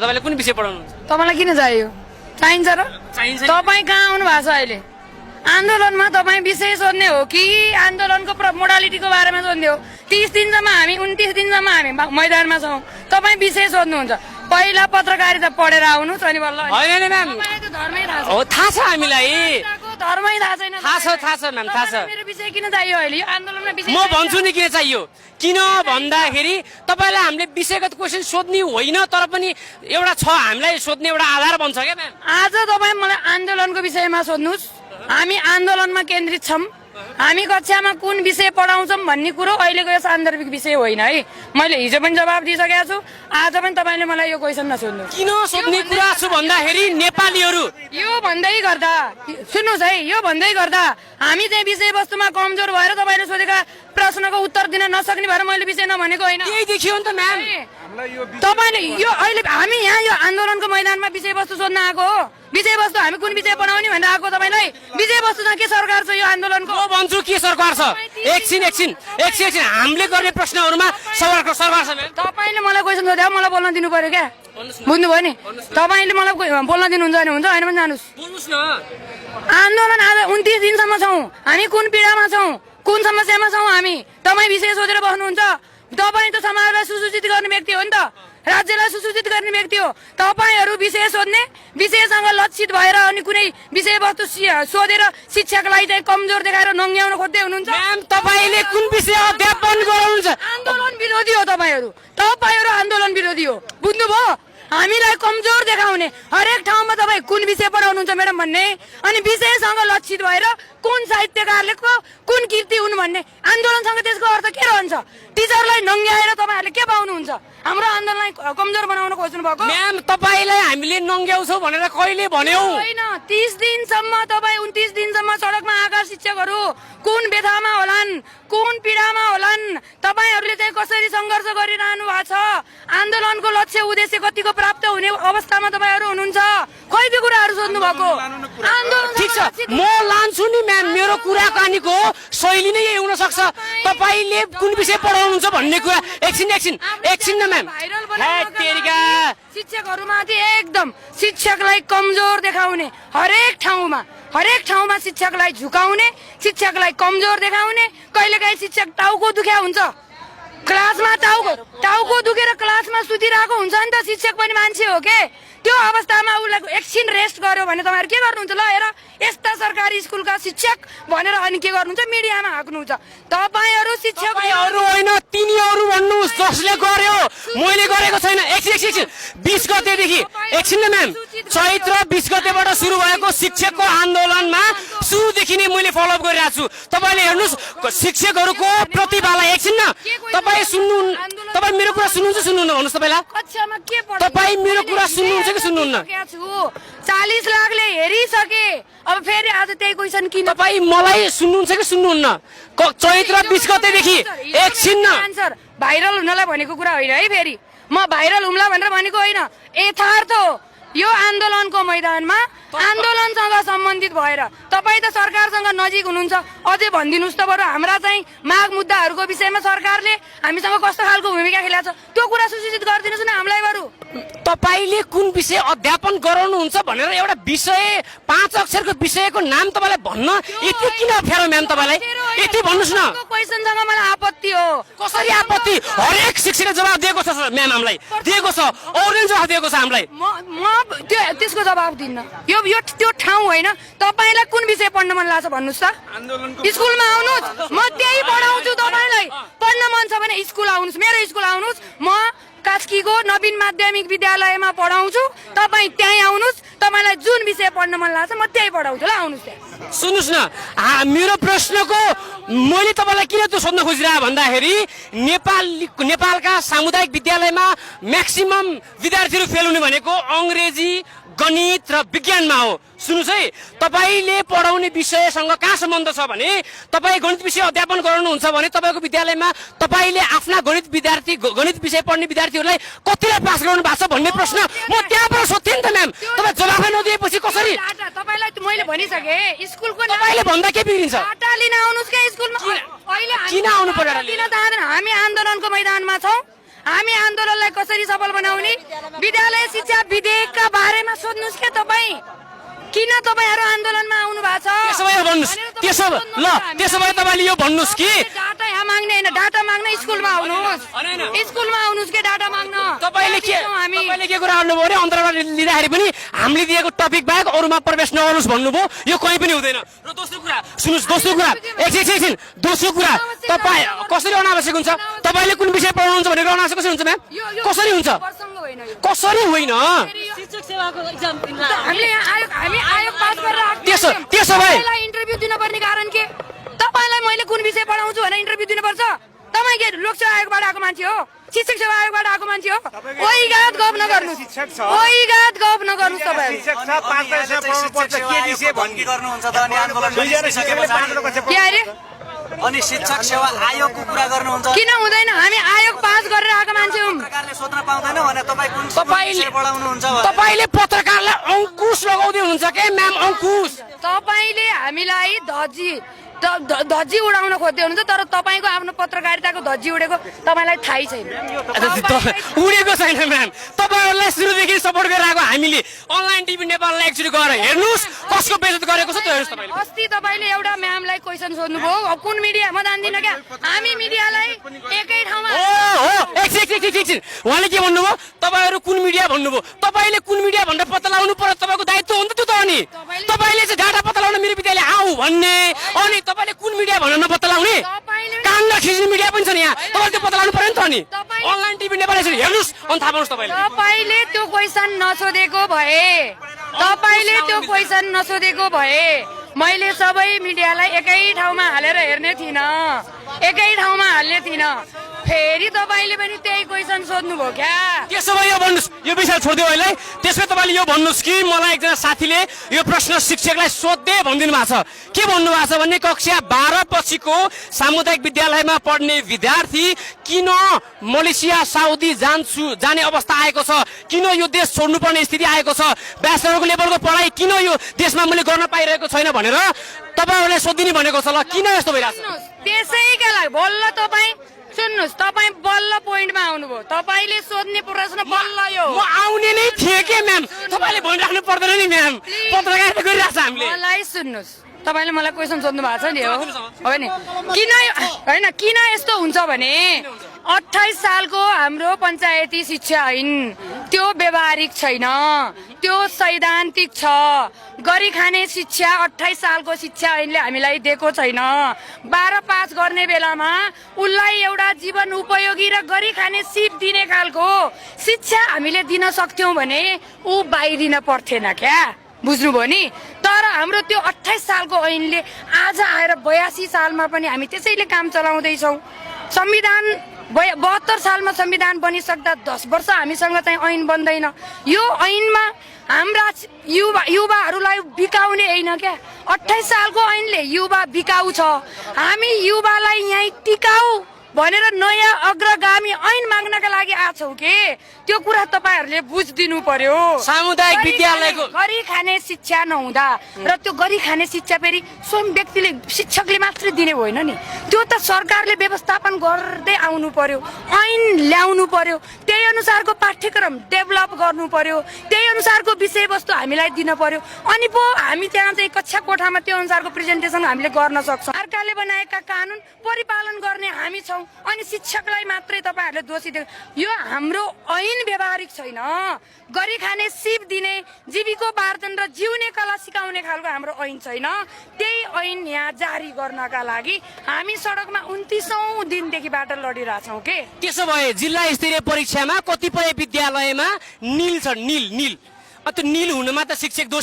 तपाईले कुन विषय पढाउनुहुन्छ? तपाईलाई किन चाहियो? चाहिन्छ र? चाहिन्छ। तपाईँ कहाँ आउनु भएको छ अहिले? आन्दोलनमा तपाईँ विषय सोध्ने हो कि आन्दोलनको मोडालिटीको बारेमा सोध्ने हो? 30 दिनसम्म हामी 29 दिनसम्म हामी मैदानमा छौँ। तपाईँ विषय सोध्नुहुन्छ। पहिला पत्रकारिता पढेर आउनुहोस् अनि बल्ल। होइन म्याम, तपाईँलाई त धर्मै थाहा छ। हो थाहा छ हामीलाई, धर्मै थाहा छैन। थाहा छ म्याम, थाहा छ। मेरो विषय किन चाहियो अहिले? यो आन्दोलनमा विषय म भन्छु नि किन चाहियो। किन भन्दाखेरि तपाईलाई हामीले विषयगत क्वेसन सोध्ने होइन, तर पनि एउटा छ हामीलाई सोध्ने एउटा आधार बन्छ क्या म्याम। आज तपाईँ मलाई आन्दोलनको विषयमा सोध्नुहोस्। हामी आन्दोलनमा केन्द्रित छौँ। हामी कक्षामा कुन विषय पढाउँछौँ भन्ने कुरो अहिलेको यो सान्दर्भिक विषय होइन है। मैले हिजो पनि जवाब दिइसकेको छु, आज पनि तपाईँले मलाई यो क्वेसन नसोध्नु। किन सोध्ने कुरा छु भन्दाखेरि नेपालीहरू यो भन्दै गर्दा सुन्नुहोस् है, यो भन्दै गर्दा हामी चाहिँ विषयवस्तुमा कमजोर भएर तपाईँले सोधेका प्रश्नको उत्तर दिन नसक्ने भएर मैले विषय नभनेको होइन। यही देखियो नि त म्याम। तपाईँले यो अहिले हामी यहाँ यो आन्दोलनको मैदानमा विषयवस्तु सोध्न आएको हो। विषयवस्तु हामी कुन विषय पढाउने भनेर आएको तपाईँलाई? विषयवस्तुमा के सरकार छ यो आन्दोलनको? म भन्छु के सरकार छ। एकछिन हामीले गर्ने प्रश्नहरूमा सरकार छ म्याम। तपाईँले मलाई क्वेसन सोध्यो, मलाई बोल्न दिनु पर्यो क्या? बुझ्नुभयो नि? तपाईँले मलाई बोल्न दिनुहुन्छ भने हुन्छ, होइन भने जानुहोस्। बोल्नुस् न। आन्दोलन आज 29 दिनसम्म छौँ। हामी कुन पीडामा छौँ, कुन समस्यामा छौँ हामी? तपाईँ विषय सोधेर बस्नुहुन्छ। तपाईँ त समाजलाई सुसूचित गर्ने व्यक्ति हो नि त, राज्यलाई सुसूचित गर्ने व्यक्ति हो। तपाईँहरू विषय सोध्ने, विषयसँग लक्षित भएर अनि कुनै विषयवस्तु सोधेर शिक्षकलाई चाहिँ कमजोर देखाएर नङ्ग्याउन खोज्दै हुनुहुन्छ। म्याम तपाईँले कुन विषय अध्यापन गराउनुहुन्छ? आन्दोलन विरोधी हो तपाईँहरू। तपाईँहरू आन्दोलन विरोधी हो, बुझ्नुभयो? हामीलाई कमजोर देखाउने हरेक ठाउँमा तपाईँ कुन विषय पढाउनुहुन्छ म्याडम भन्ने, अनि विषयसँग लक्षित भएर कुन साहित्यकारले कुन कृति हुन् भन्ने। आन्दोलनसँग त्यसको अर्थ के रहन्छ? टिचरलाई नङ्ग्याएर तपाईँहरूले के पाउनुहुन्छ? हाम्रो आन्दोलनलाई कमजोर बनाउन खोज्नु भएको? म्याम तपाईँलाई हामीले नङ्ग्याउँछौँ भनेर कहिले भन्यौ? होइन, 30 दिनसम्म तपाईँ 29 दिनसम्म सडकमा आएका शिक्षकहरू कुन व्यथामा होलान्, कुन पीडामा होलान्, तपाईँहरूले चाहिँ कसरी सङ्घर्ष गरिरहनु भएको छ, आन्दोलनको लक्ष्य उद्देश्य कतिको प्राप्त हुने अवस्थामा तपाईँहरू हुनुहुन्छ, खोइ त्यो कुराहरू सोध्नु भएको? आन्दोलन ठिक छ, म लान्छु नि म्याम। मेरो कुराकानीको शैली नै यही हुन सक्छ। तपाईँले कुन विषय पढाउनुहुन्छ भन्ने कुरा एकछिन न म्याम। शिक्षकहरूमाथि एकदम शिक्षकलाई कमजोर देखाउने, हरेक ठाउँमा शिक्षकलाई झुकाउने, शिक्षकलाई कमजोर देखाउने। कहिलेकाहीँ शिक्षक टाउको दुख्या हुन्छ, क्लासमा टाउको दुखेर क्लासमा सुतिरहेको हुन्छ नि त। शिक्षक पनि मान्छे हो के? त्यो अवस्थामा उसलाई एकछिन रेस्ट गर्यो भने तपाईँहरू के गर्नुहुन्छ? ल हेर, यस्ता सरकारी स्कुलका शिक्षक भनेर अनि के गर्नुहुन्छ? मिडियामा हाक्नुहुन्छ। तपाईँहरू शिक्षक होइन, तिनीहरू भन्नुहोस् जसले गर्यो, मैले गरेको छैन। एकछिन 20 गतेदेखि एकछिन न म्याम, चैत्र 20 गतेबाट सुरु भएको शिक्षकको आन्दोलनमा सुरुदेखि नै मैले फलोअप गरिरहेको छु। तपाईँले हेर्नुहोस् शिक्षकहरूको प्रतिभालाई। एकछिन न, तपाईँ सुन्नु, तपाईँ मेरो कुरा सुन्नुहुन्छ सुन्नुहुन्न भन्नुहोस्? तपाईँलाई कक्षामा के तपाईँ मेरो कुरा सुन्नुहुन्छ कि सुन्नुहुन्न? 40 लाखले हेरिसके, अब फेरि आज त्यही क्वेसन किन? तपाईँ मलाई सुन्नुहुन्छ कि सुन्नुहुन्न? चैत्र 20 गतेदेखि एकछिन न, भाइरल हुनलाई भनेको कुरा होइन है। फेरि म भाइरल हुम्ला भनेर भनेको होइन, यथार्थ हो। यो आन्दोलनको मैदानमा आन्दोलनसँग सम्बन्धित भएर तपाईँ त सरकारसँग नजिक हुनुहुन्छ, अझै भनिदिनुहोस् त बरु हाम्रा चाहिँ माग मुद्दाहरूको विषयमा सरकारले हामीसँग कस्तो खालको भूमिका खेलेको छ त्यो कुरा सूचित गरिदिनुहोस् न हामीलाई। बरु तपाईँले कुन विषय अध्यापन गराउनुहुन्छ भनेर एउटा विषय 5 अक्षरको विषयको नाम तपाईँलाई भन्न यति किन अप्ठ्यारो म्याम? तपाईँलाई यति भन्नुहोस् न। क्वेसनसँग मलाई आपत्ति हो। कसरी आपत्ति? हरेक शिक्षकले जवाब दिएको छ म्याम, हामीलाई दिएको छ, अरूले जवाब दिएको छ हामीलाई। म त्यसको जवाब दिन्न। यो त्यो ठाउँ होइन। तपाईँलाई कुन विषय पढ्न मन लाग्छ भन्नुहोस् त? स्कुलमा आउनुहोस्, म त्यही पढाउँछु। तपाईँलाई पढ्न मन छ भने स्कुल आउनुहोस्, मेरो स्कुल आउनुहोस्। म कास्कीको नवीन माध्यमिक विद्यालयमा पढाउँछु, तपाईँ त्यहीँ आउनुहोस्। तपाईँलाई जुन विषय पढ्न मन लाग्छ म त्यही पढाउँछु। ल आउनुहोस् त्यहाँ। सुन्नुहोस् न, मेरो प्रश्नको मैले तपाईँलाई किन त्यो सोध्न खोजिरहे भन्दाखेरि नेपालका सामुदायिक विद्यालयमा म्याक्सिमम विद्यार्थीहरू फेल हुने भनेको अङ्ग्रेजी, गणित र विज्ञानमा हो। सुन्नुहोस् है, तपाईँले पढाउने विषयसँग कहाँ सम्बन्ध छ भने तपाईँ गणित विषय अध्यापन गराउनुहुन्छ भने तपाईँको विद्यालयमा तपाईँले आफ्ना गणित विषय पढ्ने विद्यार्थीहरूलाई कतिलाई पास गराउनु भएको छ भन्ने प्रश्न म त्यहाँबाट सोध्थेँ नि त म्याम। तपाईँ जवाफै नदिएपछि कसरी? तपाईँलाई मैले भनिसकेँ स्कुलको तपाईँले भन्दा के बिग्रिन्छ? डाटा लिन आउनुहोस् क्या स्कुलमा। किन आउनु पर्यो? हामी आन्दोलनको मैदानमा छौँ। हामी आन्दोलनलाई कसरी सफल बनाउने विद्यालय शिक्षा विधेयकका बारेमा सोध्नुस् के तपाईँ किन तपाईँहरू आन्दोलनमा आउनु भएको छ त्यसो भए भन्नुस् त्यसो भए तपाईँले यो भन्नुस् कि डाटा यहाँ माग्ने होइन डाटा माग्न स्कुलमा आउनुहोस् स्कुलमा आउनुहोस् के डाटा माग्न तपाईँले के कुरा गर्नुभयो भने अन्तर्वार्ता लिँदाखेरि पनि हामीले दिएको टपिक बाहेक अरूमा प्रवेश नगर्नुहोस् भन्नुभयो यो कहीँ पनि हुँदैन र दोस्रो कुरा सुन्नुहोस् एकछिन दोस्रो कुरा तपाईँ कसरी अनावश्यक हुन्छ तपाईँले कुन विषय पढाउनुहुन्छ भनेर अनावश्यक कसरी हुन्छ म्याम कसरी हुन्छ कसरी होइन शिक्षक सेवाको एक्जाम हामीले हामी आयोग पास गरेर त्यसो भए इन्टरभ्यू दिनुपर्ने कारण के तपाईँलाई मैले कुन विषय पढाउँछु भनेर इन्टरभ्यू दिनुपर्छ तपाईँ के लोकसेवा आयोगबाट आएको मान्छे हो शिक्षक सेवा आयोगबाट आएको मान्छे हो ओइगात गफ नगर्नुहोस् तपाईँहरू के अरे अनि शिक्षक सेवा आयोगको कुरा गर्नुहुन्छ किन हुँदैन हामी आयोग पास गरेर आएको मान्छे हौँ पत्रकारले सोध्न पाउँदैन भने तपाईँ कुन विषय पढाउनुहुन्छ तपाईँले पत्रकारलाई अंकुश लगाउँदै हुनुहुन्छ के म्याम अंकुश तपाईँले हामीलाई धज्जी उडाउन खोज्दै हुनुहुन्छ तर तपाईँको आफ्नो पत्रकारिताको धज्जी उडेको तपाईँलाई थाहै छैन उडेको छैन म्याम तपाईँहरूलाई सुरुदेखि सपोर्ट गरिरहेको हामीले अनलाइन टिभी नेपाललाई एकचोटि गएर हेर्नुहोस् कसको बेइज्जत गरेको छ त्यो हेर्नुहोस् तपाईँले अस्ति तपाईँले एउटा म्यामलाई क्वेसन सोध्नुभयो कुन मिडिया म जान्दिनँ क्या हामी मिडियालाई एकै ठाउँमा एकछिन उहाँले के भन्नुभयो तपाईँहरू कुन मिडिया भन्नुभयो तपाईँले कुन मिडिया भनेर पत्ता लगाउनु पर्यो तपाईँको दायित्व हो नि त त्यो त अनि तपाईँले चाहिँ डाटा पत्ता लगाउन मेरो विद्यालय आऊ भन्ने अनि तपाईँले कुन मिडिया भनेर नपत्ता लगाउने कान नखिच्ने मिडिया पनि छ नि यहाँ तपाईँले त्यो पत्ता लगाउनु पर्यो नि त अनि अनलाइन टिभी नेपाल यसरी हेर्नुहोस् अनि थाहा पाउनुहोस् तपाईँले त्यो क्वेसन नसोधेको भए मैले सबै मिडियालाई एकै ठाउँमा हालेर हेर्ने थिइनँ फेरि तपाईँले पनि त्यही क्वेसन सोध्नुभयो क्या त्यसो भए यो भन्नुहोस् यो विषय छोडिदियो अहिले त्यसमा तपाईँले यो भन्नुहोस् कि मलाई एकजना साथीले यो प्रश्न शिक्षकलाई सोध्दै भनिदिनु भएको छ के भन्नुभएको छ भने कक्षा 12 पछिको सामुदायिक विद्यालयमा पढ्ने विद्यार्थी किन मलेसिया साउदी जाने अवस्था आएको छ किन यो देश छोड्नुपर्ने स्थिति आएको छ ब्याचलरको लेभलको पढाइ किन यो देशमा मैले गर्न पाइरहेको छैन भनेर तपाईँहरूले सोधिदिने भनेको छ ल किन यस्तो भइरहेको छ त्यसैका लागि बल्ल तपाईँ सुन्नुहोस् तपाईँ बल्ल पोइन्टमा आउनुभयो तपाईँले सोध्ने प्रश्न बल्ल यो म आउने नै थिएँ के म्याम तपाईँले भनिराख्नु पर्दैन नि म्याम पत्रकारिता गरिरहेको छ हामीले मलाई सुन्नुहोस् तपाईँले मलाई क्वेसन सोध्नु भएको छ नि हो नि किन यस्तो हुन्छ भने 28 सालको हाम्रो पञ्चायती शिक्षा ऐन त्यो व्यवहारिक छैन त्यो सैद्धान्तिक छ गरी खाने शिक्षा 28 सालको शिक्षा ऐनले हामीलाई दिएको छैन 12 पास गर्ने बेलामा उसलाई एउटा जीवन उपयोगी र गरी खाने सिप दिने खालको शिक्षा हामीले दिन सक्थ्यौं भने ऊ बाहिरिन पर्थेन क्या बुझ्नुभयो नि तर हाम्रो त्यो 28 सालको ऐनले आज आएर 82 सालमा पनि हामी त्यसैले काम चलाउँदैछौँ संविधान 72 सालमा संविधान बनिसक्दा 10 वर्ष हामीसँग चाहिँ ऐन बन्दैन यो ऐनमा हाम्रा युवाहरूलाई बिकाउने होइन क्या 28 सालको ऐनले युवा बिकाउ छ हामी युवालाई यहीँ टिकाऊ भनेर नयाँ अग्रगामी ऐन माग्नका लागि आछौँ के त्यो कुरा तपाईहरुले बुझिदिनु पर्यो सामुदायिक विद्यालयको गरी खाने शिक्षा नहुँदा र त्यो गरी खाने शिक्षा फेरि स्वयं व्यक्तिले शिक्षकले मात्र दिने होइन नि त्यो त सरकारले व्यवस्थापन गर्दै आउनु पर्यो ऐन ल्याउनु पर्यो त्यही अनुसारको पाठ्यक्रम डेभलप गर्नु पर्यो त्यही अनुसारको विषयवस्तु हामीलाई दिन पर्यो अनि पो हामी त्यहाँ चाहिँ कक्षा कोठामा त्यो अनुसारको प्रेजेन्टेसन हामीले गर्न सक्छौँ सरकारले बनाएका कानुन परिपालन गर्ने हामी छौँ अनि शिक्षकलाई मात्रै तपाईहरुले दोषी दिनु यो हाम्रो ऐन व्यवहारिक छैन गरी खाने सिप दिने जीविकोपार्जन र जिउने कला सिकाउने खालको हाम्रो ऐन छैन त्यही ऐन यहाँ जारी गर्नका लागि हामी सडकमा 29औं दिनदेखिबाट लडिरहेछौँ के त्यसो भए जिल्ला स्तरीय परीक्षामा कतिपय विद्यालयमा नील छ नील त्यो नील हुनमा त शिक्षक दोष